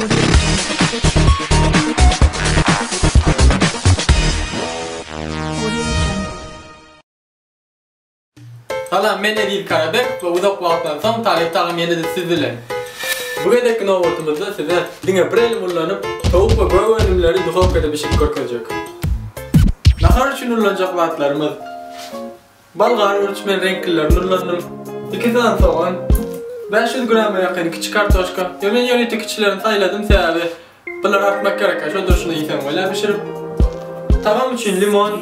Salam men Eziz Karabek we uzak wagtdan soň Talyp tagam ýene-de siz bilen. Bu gezekki nobatymyzda size diňe bir elim ullanyp towuk we gök önümleri duhowkada bişirip görkezjek. Nahar üçin ullanjak zatlarymyz, Bolgar burç men reňklilerini ullandym, 2 sany sogan, 500 grama ýakyn kiçi kartoşka, ýöne men ýörite kiçilerini saýladym sebäbi Bular artmak gerek-ä, şo durşuna iýseň bolýar bişirip. Tagam üçin limon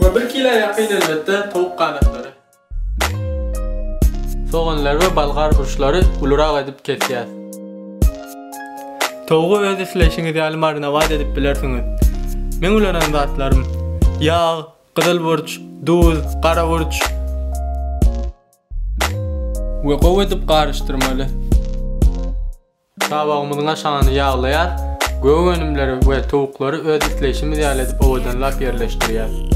we bir kilo ýakyn elbetde towuk ganatlary. Soganlary we bolgar burçlary ulurak edip kesýäs. Towugy öz isleýşiňiz ýaly marinowat edip bilersiňiz. Meň ulanan zatlarym, ýag, gyzyl burç, duz, gara burç. We gowy edip garyşdyrmaly. Tabagymyzyň aşagyny ýaglaýas, gök önümleri we towuklary öz isleýşimiz ýaly edip owadanlap ýerleşdirýäs.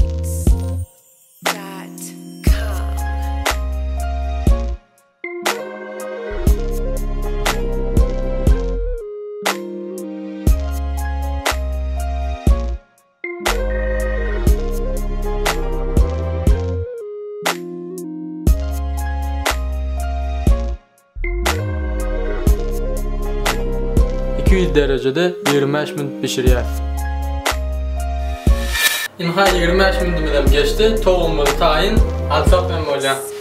200 derejede 25 minut bişirýäs. Ynha 25 minudymyzam geçdi, towugymyz taýyn, alsak hem bolýar.